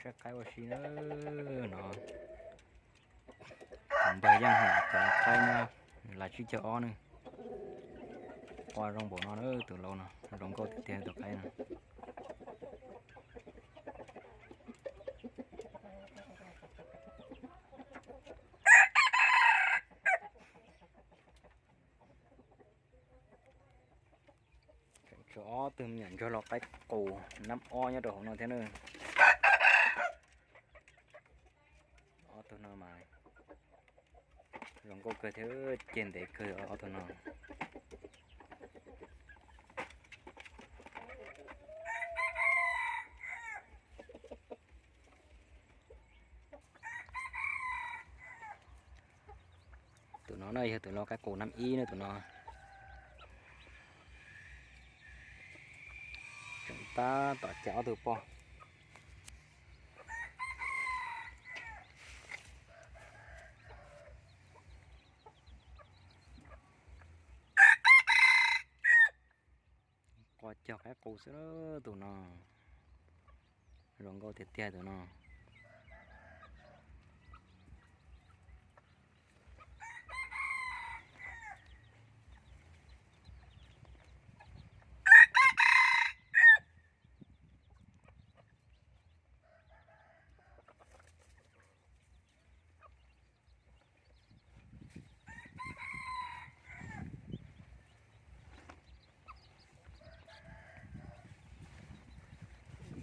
Saib qaib ua si na, no. Tus npawg Yeej Hwm tus qaib nyob, nws lav tsib caug ob ne. Qua zoo npaum no na, tus lau no zoo nkauj tiag tiag tus qaib no. Tseem tshuav ob tug me nyuam ntsuag lau qaib qus nab ob nyob rau hauv no thiab na. Ob tug no mas zoo nkauj kawg thiab ceg ntev kawg ob tug no. Tus no na yog tus lau qaib qus nab ib na tus no. Tseem tab tom cab ob tug poj. Qua cog qaib qus xwb tus no. Zoo nkauj tiag tiag tus no.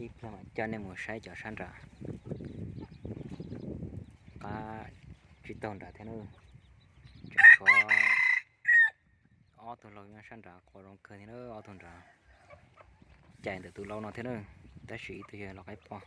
Ib pliag mam coj nej mus saib cov sab nrad. Qab tsis taug nrad thiab na. Tseem tshuav ob tug lau nyob sab nrad qua zoo kawg thiab na, ob tug nrad. Cais ntawm tus lau no thiab na, tab sis ib tug yog lau qaib poj.